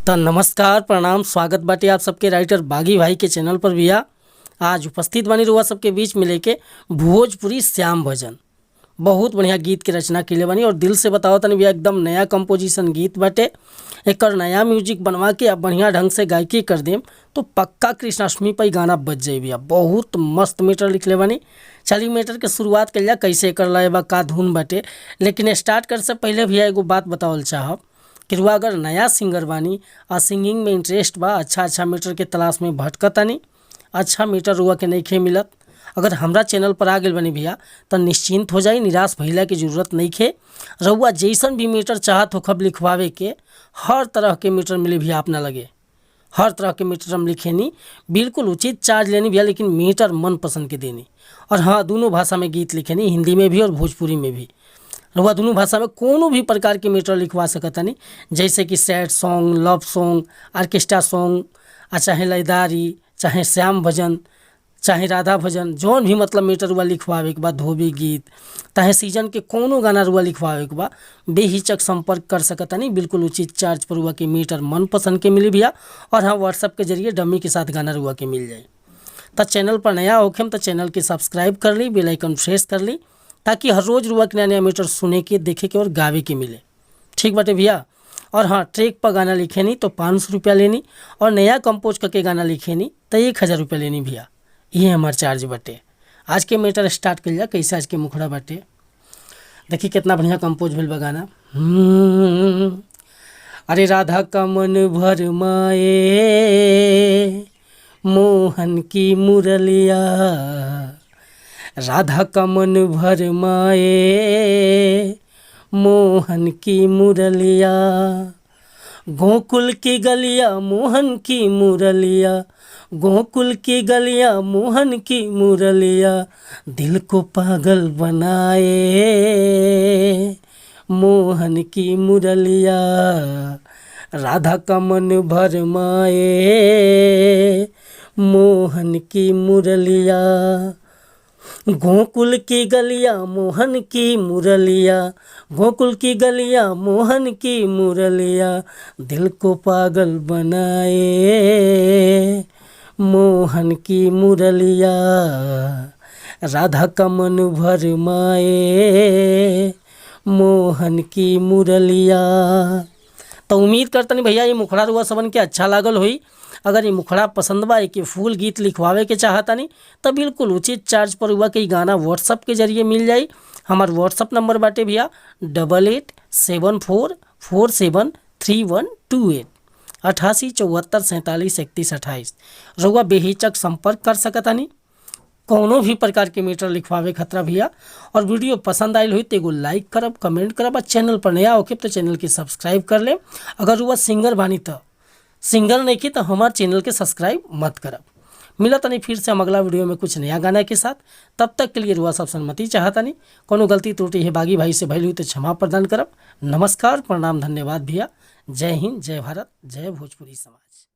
त नमस्कार, प्रणाम, स्वागत बाटे आप सबके राइटर बागी भाई के चैनल पर भैया। आज उपस्थित बानी रउआ सबके बीच में लेके भोजपुरी श्याम भजन। बहुत बढ़िया गीत के रचना कइले बानी और दिल से बताओ तनी भैया, एकदम नया कंपोजिशन गीत बाटे। एकर नया म्यूजिक बनवा के आप बढ़िया ढंग से गायकी कर देम तो पक्का कृष्णाष्टमी पर इ गाना बज जाई भैया। बहुत मस्त मैटर लिखले बानी। चली मैटर के शुरुआत कइल जा, कैसे एकर लय बा, का धुन बाटे। लेकिन स्टार्ट करे से पहले भैया एगो बात बतावल चाहब कि रुआ अगर नया सिंगर बानी आ सिंगिंग में इंटरेस्ट बा, अच्छा अच्छा मैटर के तलाश में भटकतानी, अच्छा मीटर रुआ के नइखे मिलत, अगर हमरा चैनल पर आ गइल बानी भैया त निश्चिंत हो जाई, निराश भइला के जरूरत नइखे। रउआ जैसन भी मीटर चाहत होखब लिखवावे के, हर तरह के मीटर मिली भैया अपना लगे। हर तरह के मीटर हम लिखेनी, बिल्कुल उचित चार्ज लेनी भैया, लेकिन मीटर मन पसंद के देनी। और हाँ, दोनों भाषा में गीत लिखेनी, हिंदी में भी और भोजपुरी में भी। रउआ दुनू भाषा में कोनो भी प्रकार के मीटर लिखवा सकतानी, जैसे कि sad song, love song, orchestra song, आ चाहे लयदारी, चाहे श्याम भजन, चाहे राधा भजन, जौन भी मतलब मीटर रुआ लिखवावे के बा, धोबी गीत, चाहे सीजन के कोनो गाना रुआ लिखवावे के बा, बेहिचक संपर्क कर सकतानी। बिल्कुल उचित चार्ज पर रुआ के मीटर मन पसंद के मिली भैया। और हाँ, व्हाट्सएप के जरिए डमी के साथ गाना रुआ के मिल जाई। त चैनल पर नया होखेम त चैनल के सब्सक्राइब कर ली, बेल आइकन प्रेस कर ली, ताकि हर रोज़ रुआ के नया नया मीटर सुने के, देखे के और गावे के मिले। ठीक बाटे भैया। और हाँ, ट्रैक पर गाना लिखेनी तो 500 रुपया लेनी और नया कंपोज करके गाना लिखेनी तो 1000 रुपया लेनी भैया। ये हमार चार्ज बाटे। आज के मैटर स्टार्ट कइल जा, कैसे आज के मुखड़ा बाटे। देखी कितना बढ़िया कंपोज भेल बा गाना। अरे राधा का मन भर माए मोहन की मुरलिया, राधा का मन भर माए मोहन की मुरलिया, गोकुल की गलिया मोहन की मुरलिया, गोकुल की गलिया मोहन की मुरलिया, दिल को पागल बनाए मोहन की मुरलिया, राधा का मन भर माए मोहन की मुरलिया, गोकुल की गलिया मोहन की मुरलिया, गोकुल की गलिया मोहन की मुरलिया, दिल को पागल बनाए मोहन की मुरलिया, राधा का मन भर माए मोहन की मुरलिया। तो उम्मीद करतनी भैया ये मुखड़ा रुआ सबन के अच्छा लागल होई। अगर ये मुखड़ा पसंद बा, के फुल गीत लिखवावे के चाहतानी तो बिल्कुल उचित चार्ज पर हुआ के इ गाना व्हाट्सअप के जरिए मिल जाई। हमार व्हाट्सअप नंबर बाटे भैया 8874473128, 8874473128। रउआ बेहिचक संपर्क कर सकतानी कौनो भी प्रकार के मीटर लिखवावे खतरा भैया। और वीडियो पसंद आयल हुई तो एगो लाइक करब, कमेंट करब, और चैनल पर नया होखे तो चैनल के सब्सक्राइब कर ले। अगर रुआ सिंगर बानी तो सिंगर नहीं की तो हमार चैनल के सब्सक्राइब मत करब। मिला तनी फिर से हम अगला वीडियो में कुछ नया गाना के साथ। तब तक के लिए रुआ सब सहमति चाहतानी। कोनो गलती त्रुटि है बागी भाई से भइल हुई तो क्षमा प्रदान करब। नमस्कार, प्रणाम, धन्यवाद भैया। जय हिंद, जय भारत, जय भोजपुरी समाज।